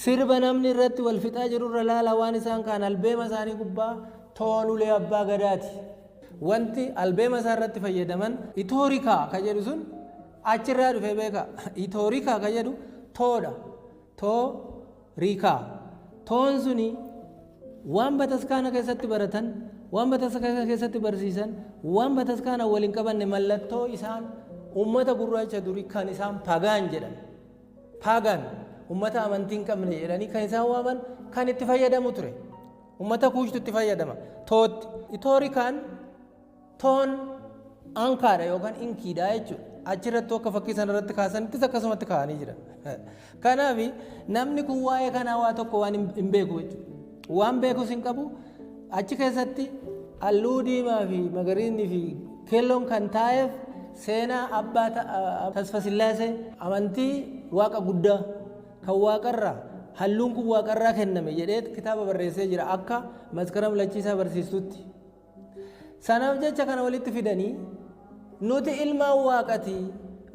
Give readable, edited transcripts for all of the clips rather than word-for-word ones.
Sirba namni irratti wal fixaa jirurra laala waan isaan kaan albeema isaanii gubbaa toonulee abbaa gadaati. Wanti albeema isaa irratti fayyadaman itoorikaa ka jedhu sun achirraa dhufee beeka. Itoorikaa ka jedhu toodha. Toorikaa. Toon suni waan bataskaana keessatti baratan, waan bataskaana keessatti barsiisan, waan bataskaana waliin qabanne mallattoo isaan ummata gurraacha durii kan isaan pagan jedhan. Pagan ummata amantii hin qabne jedhanii kan isaan waaman kan itti fayyadamu ture. Ummata Kuushtu itti fayyadama. Tootti. Itoorikaan toon ankaadha yookaan inkiidha jechuudha. Achirratti akka fakkii sanarratti kaasanittis akkasumatti kaa'anii jiran. Kanaaf namni kun waa'ee kanaa waa tokko waan hin beeku jechuudha. Waan beekus hin qabu. Achi keessatti halluu diimaa fi magariisni fi keelloon kan taa'eef seenaa abbaa Tasfasillaasee amantii waaqa guddaa kan waaqarraa halluun kun waaqarraa kenname jedhee kitaaba barreessee jira akka Maskaram Lachiisaa barsiistutti. Sanaaf jecha kana walitti fidanii nuti ilmaan waaqati,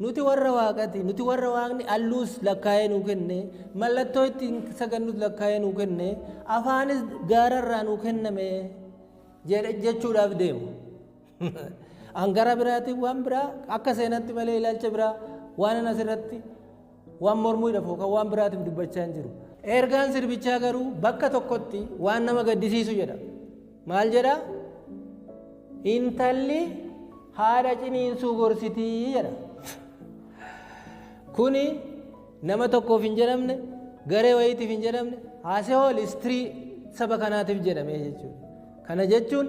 nuti warra waaqati, nuti warra waaqni halluus lakkaa'ee nuu kenne, mallattoo ittiin sagannus lakkaa'ee nuu kenne, afaanis gaararraa nuu kenname jedhe jechuudhaaf deemu. Angara biraatiin waan biraa akka seenatti malee ilaalcha biraa waan asirratti waan mormuudhaaf yookaan waan biraatiif dubbachaa hin jiru. Ergaan sirbichaa garuu bakka tokkotti waan nama gaddisiisu jedha. Maal jedha? Intalli haadha ciniinsuu gorsitii jedha. Kuni nama tokkoof hin jedhamne, garee wayiitiif hin jedhamne, haasee history saba kanaatiif jedhame jechuudha. Kana jechuun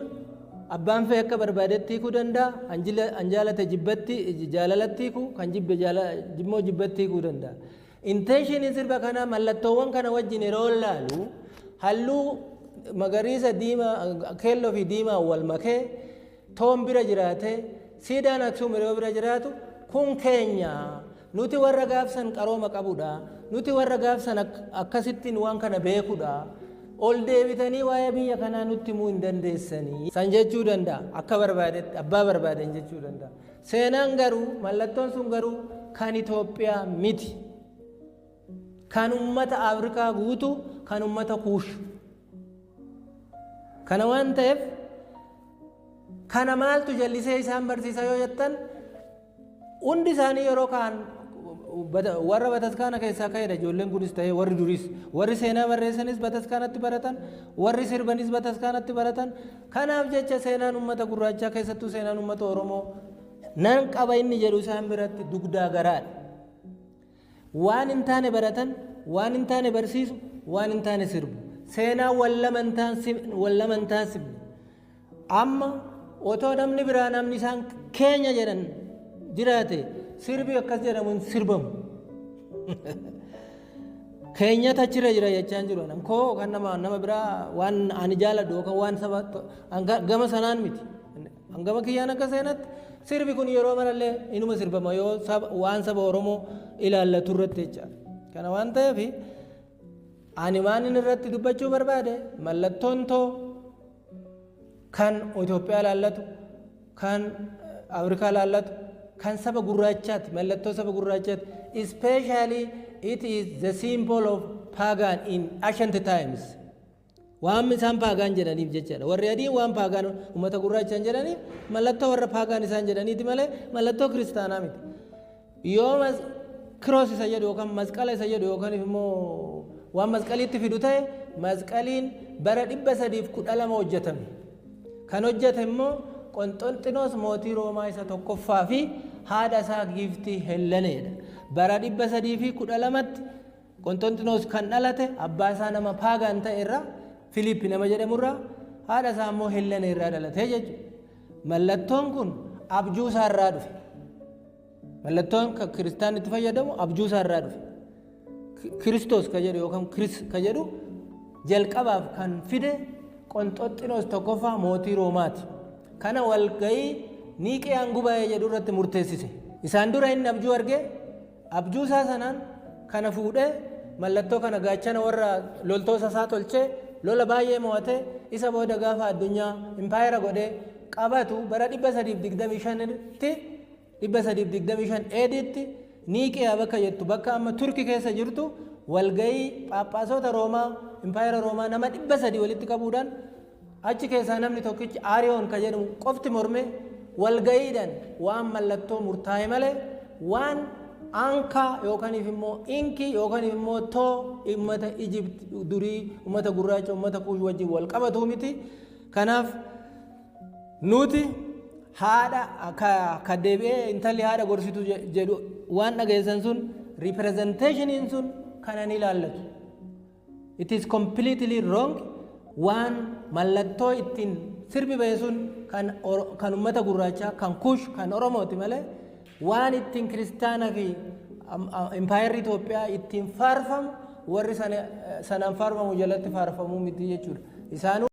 abbaan fee akka barbaadetti hiikuu danda'a, an jaalate jibbatti jaalalatti hiikuu, kan jibbe immoo jibbatti hiikuu danda'a. Intentioniin sirba kanaa mallattoowwan kana wajjin yeroo laalu halluu magariisa, diimaa, keelloo fi diimaa wal makee toon bira jiraate, siidaan Aksuum yeroo bira jiraatu, kun keenya, nuti warra gaafsan qarooma qabudha, nuti warra gaafsan akkasittiin waan kana beekudha, ol deebitanii waa'ee biyya kanaa nutti himuu hin dandeessanii san jechuu danda'a. Akka barbaadetti abbaa barbaaden jechuu danda'a. Seenaan garuu mallattoon sun garuu kan Itoophiyaa miti, kan ummata Afrikaa guutuu, kan ummata Kuush. Kana waan ta'eef kana maaltu jallisee isaan barsiisa yoo jettan, hundi isaanii yeroo kaan warra bataskaana keessaa ka'edha. Ijoolleen kunis ta'ee warri duris, warri seenaa barreessanis bataskaanatti baratan, warri sirbanis bataskaanatti baratan. Kanaaf jecha seenaan ummata gurraachaa, keessattuu seenaan ummata Oromoo nan qaba inni jedhu isaan biratti dugdaa garaadha. Waan hin taane baratan, waan hin taane barsiisu, waan hin taane sirbu, seenaa wal lama hin taasifne. Amma otoo namni biraa, namni isaan keenya jedhan jiraate, sirbi akkas jedhamu hin sirbamu. Keenyatu achirra jira jechaan jiru. Koo kan nama biraa waan ani jaaladhu yookaan waan saba gama sanaan miti. Gama kiyyaan akka seenatti sirbi kun yeroo marallee inuma sirbama yoo waan saba Oromoo ilaallatu irratti jecha. Kana waan ta'eef ani waan inni irratti dubbachuu barbaade, mallattoon too kan Itoophiyaa ilaallatu, kan Afrikaa ilaallatu, kan saba gurraachaati, mallattoo saba gurraachaati. Especially it is the symbol of pagan in ancient times. Waan isaan pagan jedhaniif jechaadha. Warri adiin waan pagan uummata gurraachaan jedhaniif mallattoo warra pagan isaan jedhaniiti malee mallattoo kiristaanaa miti. Yoo cross isa jedhu yookaan masqala isa jedhu yookaan immoo waan masqaliitti fidu ta'e, masqaliin bara 312 hojjetame. Kan hojjete immoo Qonxonxinoos mootii Roomaa isa tokkoffaa fi haadha isaa giiftii Helleneedha. Bara 312tti Qonxonxinoos kan dhalate abbaa isaa nama pagan ta'e irraa, Filiippi nama jedhamurraa, haadha isaa immoo Hellene irraa dhalate jechuudha. Mallattoon kun abjuu isaa irraa dhufe. Mallattoon kiristaan itti fayyadamu abjuu isaa irraa dhufe. Kiristoos ka jedhu yookaan Kiris ka jedhu jalqabaaf kan fide Qonxoxinoos tokkoffaa mootii Roomaati. Kana walgayii Niiqiyaan gubaa'ee jedhu irratti murteessise. Isaan dura inni abjuu argee, abjuu isaa sanaan kana fuudhee, mallattoo kana gaachana warra loltoota isaa tolchee, lola baay'ee mo'atee, isa booda gaafa addunyaa impaayera godhee qabatu bara 325tti, 325 ADtti, Niiqiyaa bakka jettu, bakka amma Turki keessa jirtu. Walgahii Phaaphaasota Roomaa, Impaayera Roomaa, nama 300 walitti qabuudhaan, achi keessaa namni tokkichi Aariyoon ka jedhamu qofti morme, walgahiidhaan waan mallattoo murtaa'e malee waan ankaa yookaan immoo inkii yookaan immoo too ummata Ijipt durii, ummata gurraacha, ummata Kuush wajjin wal qabatuu miti. Kanaaf nuti haadha ka deebi'ee intalli haadha gorsitu jedhu waan dhageessan sun, representationiin sun kana ni ilaallatu. It is completely wrong. Waan mallattoo ittiin sirbi ba'e sun kan ummata gurraachaa, kan Kush, kan Oromooti malee waan ittiin kiristaanaa fi impaayerri Itoophiyaa ittiin faarfamu, warri sanaan faarfamu jalatti faarfamuu miti jechuudha. Isaanuu